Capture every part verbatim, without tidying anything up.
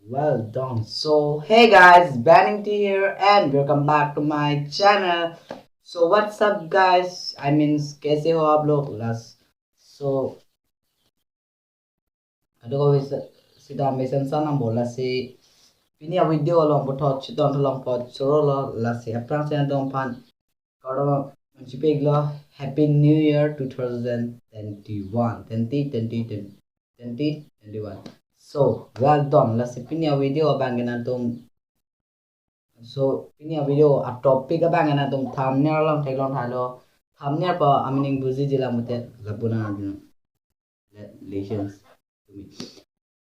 Well done. So, hey guys, Banning T here and welcome back to my channel. So, what's up guys? I mean, कैसे हो आप लोग? Last, so, kadokave sita mesen sana bola si pini a video along puthot chitong thalong pot choro lo, lasi aphrangsi nangtumphan kardom chipiklo, Happy New Year two thousand twenty-one, twenty, twenty, twenty, twenty, twenty-one. So, well done. Lasi pini a video abang ke nangtum, so pini a video a topic abang ke nangtum thumbnail along theklong thailo. Thumbnail pu a meaning bujiji lang mute, lapu nang arjuna. Let lessons to me.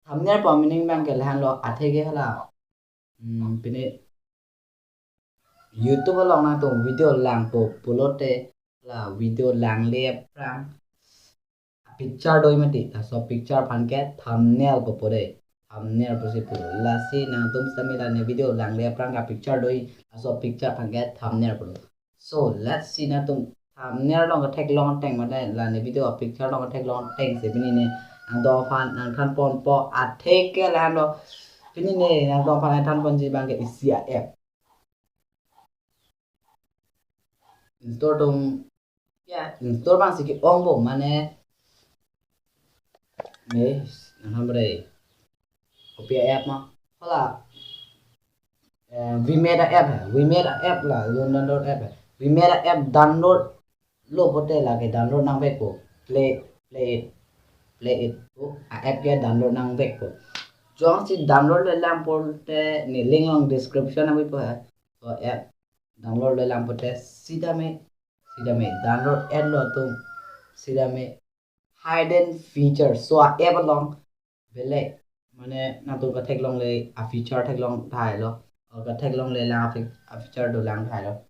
Thumbnail pu a meaning abang ke lahenlo, atheke hala, hmm, pini YouTube along nangtum video langpo pulote, la video langle aphrang a picture doi mati, laso picture aphan ke thumbnail pupo de. Thumbnail pusi pu. Lasi nangtum sitame la ne video langle aphrang a picture doi, laso picture aphan ke thumbnail pulo. So, let's see nangtum thumbnail along ketheklong ateng mate la ne video a picture along ketheklong ateng si pini ne nangtumphan nangthanponpo, atheke lahenlo. Pini ne nangtumphan nangthanponji abang ke isi a app. Install atum, ya, install abang si ke-ongpo mane, ne, nanghamre. Kopi a app ma? Hala, eh, we made a app hai. We made a app la, lun download app hai. We made a app download lo pulote lake download nangvekpo. Play, play it. Play it pu a app ke download nangvekpo. Jongsi download le lang pulote ne link along description nangpipo hai. So app download le lang pulote sitame, sitame download et lo atum, sitame hidden feature. So a app along belek mane nangtum ketheklongle a feature theklong thailo, or ketheklongle lang a fe-, a feature dolang thailo.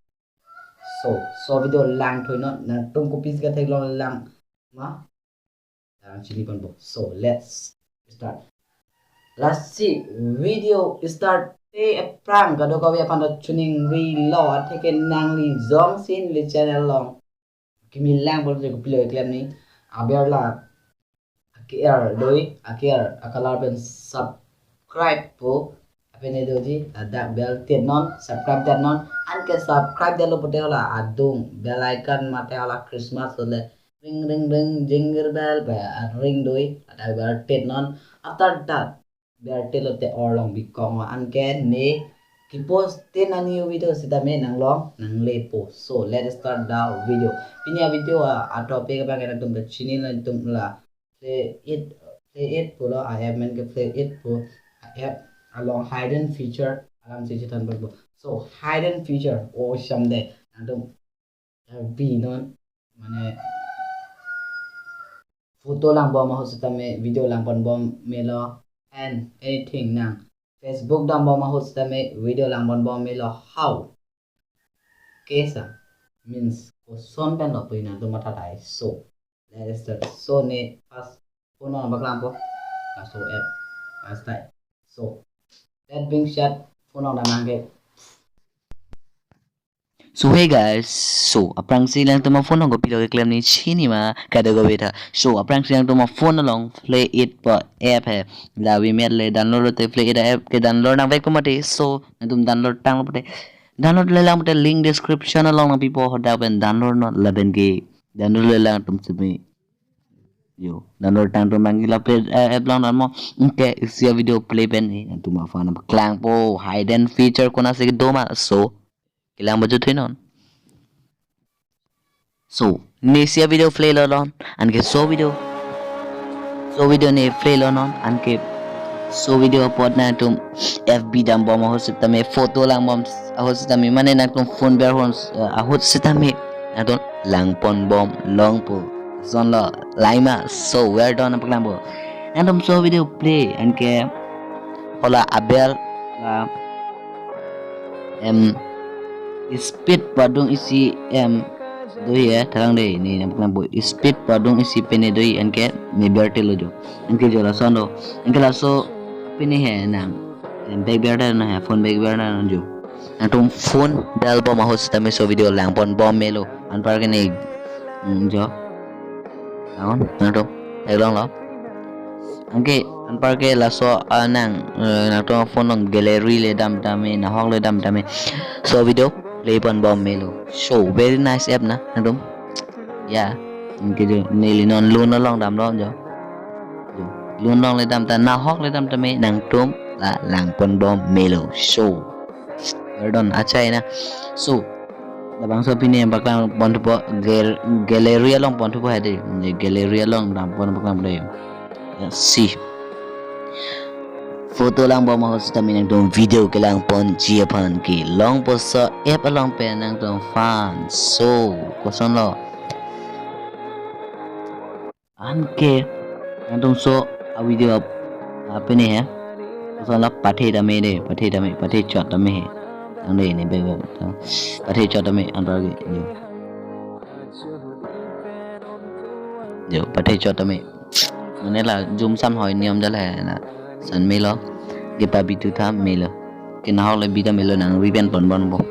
So, so video langthuinon, nangtum kopisi ketheklongle lang ma, nangchiniponpo. So, let's start. Lasi video start te aphrang kadokave aphan ta chiningrilo, atheke nangli jongsi neli channel along kimi lang pulote kopilo keklem ni, aber la a-care doi, a-care a color pen subscribe pu apene doji, ladak bell tetnon, subscribe tetnon. Anke subscribe detlo pulote hala adung bell icon mate hala Christmas hole ring ring ring, jingle bell pu aring doi, ladak bell tetnon. After that bell tet lote all along bikong lo, anke ne kepost tin a new video sitame nanglong nanglepo. So let's start the video. Pini a video a, a topic abang ke nangtum ta chinilo, nangtum la Play It, Play It pulo a app amen ke, Play It pu a app along hidden feature alam si chethanponpo. So hidden feature, oh, shamde nangtum F B non, mane photo langbom ahut sitame video langponbom melo, and anything nang Facebook dambom ahut sitame video langponbom melo, how? Kaise? Means koson pen lo pu nangtum matha tahai. So let's start. So ne first phone along paklangpo. Laso app first time. So that being said, phone along damnang ke. So hey guys, so aphrangsi nangtum a phone along kopilo keklem ni chini ma, kadokave ta. So aphrangsi nangtum a phone along Play It pu app hai, la We Made le download lote Play It app ke download nangvekpo mati. So nangtum download tanglo pulote, download le lang pulote link description along nangpipo, hadak pen download non, lapen ke download le lang atum sitame. Yo, download tang atum abang ke la Play, eh, app along download mo. Anke isi a video play pen ni nangtum aphan paklangpo hidden feature konatsi kedo ma. So kelang baju thui non. So ne isi a video play lo non, anke so video, so video ne play lo non, anke so video apot nangtum F B dambom ahut sitame, photo langbom ahut sitame, mane nangtum phone ber hon, eh, ahut sitame nangtum langponbom longpo. Sonlo, laima. So well done, paklangpo. Nangtum so video play, anke hala a bell la, em, speed pu adung isi, em, dohi, eh, tharang de, ne nangpaklangpo, speed pu adung isi pene dohi, anke ne ber tet lo jo. Anke jo lason do. Anke laso pene he nang, em, back ber tet non he, phone back ber tet non jo. Nangtum phone bell bom ahut sitame so video langponbom melo. Anpar ke ne, mm, jo. Naon, nangtum theklonglo. Anke Anparke laso, ah, nang, eh, nangtum phone along gallery le dam tame, nahok le dam tame. So video play ponbom melo. So very nice app na nangtum. Ya, anke jo neli non Loon along damlo jo. Jo, Loon along le dam ta, nahok le dam tame nangtum la lang ponbom melo. So well done, achai na. So labangso pini paklang ponthupo, gal-, gallery along ponthupo hadi. Gallery along dam pon paklang dei. Ya, si photo langbom ahut sitame nangtum video kelang ponji aphan kelong poso app along pen nangtum fun. So kosonlo? Anke nangtum so a video ap-, apini he. Kosonlo? Pathe tame dei, pathe tame, pathe chot tame he. Ang dei ne bebe. Pathe chot tame anparke jo. Jo, pathe chot tame. Mane la jum san hoi niom jala he na. San melo. Ke pabi thu tha melo. Ke nahok le bi ta melo, nang rewind ponbompo.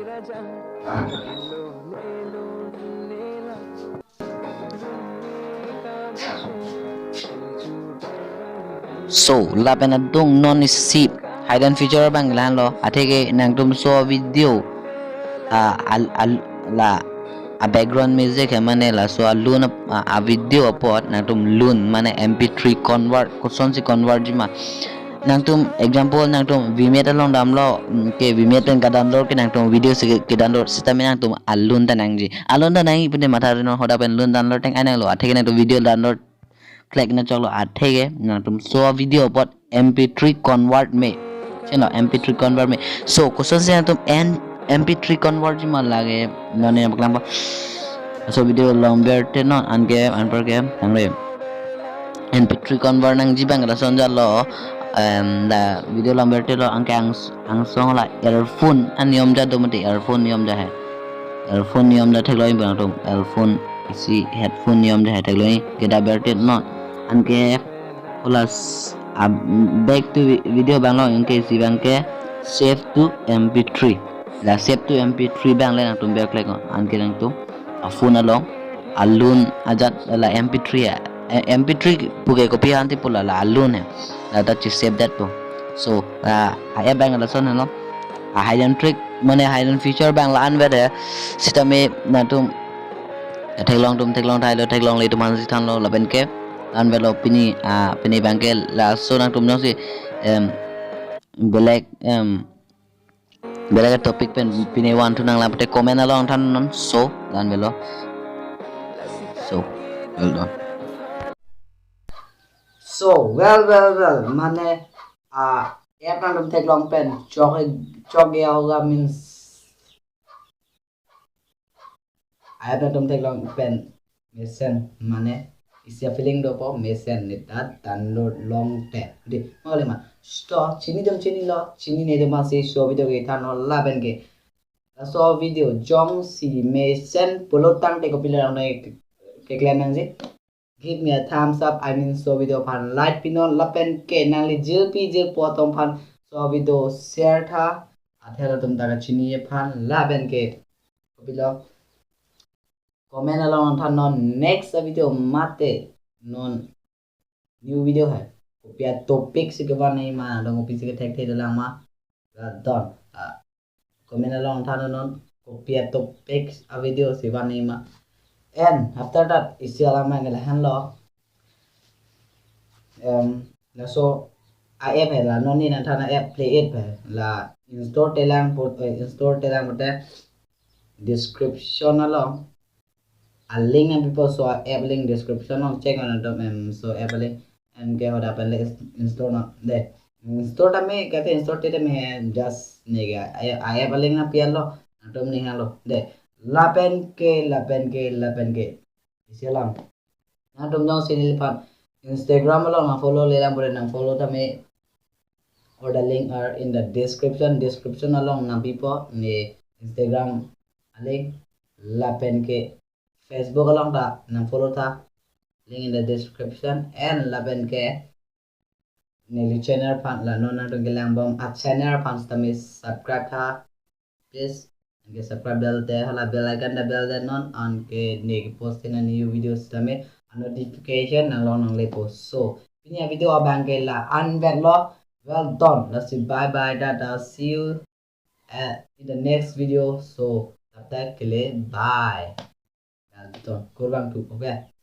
So lapen adung non isi hidden feature abang la-anlo. Atheke nangtum so video, ah, al-, al-, la a background music he mane laso a Loon ap-, a, a video apot nangtum Loon mane M P three convert, kosonsi convert ji ma? Nangtum example nangtum Vmate along damlo, mm, ke Vmate pen ka-download ke nangtum video si ke-download sitame nangtum a Loon ta nangji. A Loon ta nangji pute matha rinon, hadak pen Loon download tang ai nanglo, atheke nangtum video download klik na choklo, atheke nangtum so video apot M P three convert me. Chenlo, M P three convert me. So kosonsi nangtum en M P three convert ji ma lake, non ne paklang po. So video long berte non, anke anparke tangre. M P three convert nangji abang lason jalo, em, la video long berte lo, anke ang, angsong la earphone aniom ja do mati, earphone niom ja he. Earphone niom ja theklong ibu nangtum, earphone isi headphone niom ja he theklong i, ke da berte non. Anke plus, ah, back to vi-, video abang lo, anke isi abangke save to M P three. La save to M P three abang le nangtum ber klik non. Anke nangtum a phone along a Loon ajat la M P three a, eh, M P three puke kopi ahan ti pu la, la a Loon he. La ta chi save det po. So, ah, a app abang lason helo. A hidden trick mane hidden feature abang la-an vet he. Sitame nangtum theklong atum theklong thailo, theklongle atum aphansi thanlo, lapen ke la-an vetlo pini, ah, pini abangke laso nangtum jongsi, em, belek, em, belek topic pen pine van thu nanglang pute comment along than non. So la-an vetlo. So well done. So well, well, well, mane, ah, app nangtum theklong pen chok, chok gaya hoga means, app nangtum theklong pen mesen mane isi a feeling dopo, mesen ne ta download longte. Dei, mole ma. Sto, chini atum chinilo, chinine atum aphansi so video ke thanlo lapen ke. Laso video jongsi mesen pulo tangte kopilo nang ke, keklem nangji? Give me a thumbs up, I mean so video aphan like pinon, lapen ke nangli jirpi jirpo atum aphan so video share tha, athela atum ta kachini aphan, lapen ke kopilo, comment along than non next a video mate non new video he, kopi a topic si kevan nangji ma, along kopisi kethekthe dolang ma, la don. Ah, comment along than non kopi a topic a video si van nangji ma. And after that isi alam abang ke lahenlo. Em, laso a app he, la non ne nangthan a app Play It he, la install telang put, eh, install telang pute description along a link nangpipo, so a app link description along check non nangtum, em, so app link, em, ke hadak pen le ins-, install non dei. Install tame, kate install te tame he, just ne ke a, a app a link nangpi-etlo, nangtum ning hanglo dei. Lapen ke, lapen ke, lapen ke isi alam. Nangtum jongsi neliphan Instagram along nang follow lelang pute nang follow tame. All the link are in the description. Description along nangpipo ne Instagram a link, lapen ke Facebook along ta nang follow tha, link in the description, and lapen ke neli channel aphan, la non nangtum kelangbom a channel aphan sitame subscribe tha. Please, anke subscribe bell te hala bell icon ta bell det non, anke ne ke post na new video sitame a notification nanglong nangle po. So Pini avideo abang ke la-an vet lo. Well done. Lasi bye bye, tata. See you uh, in the next video. So, tab tak ke liye, bye. Well done. Kurvangthu, okay.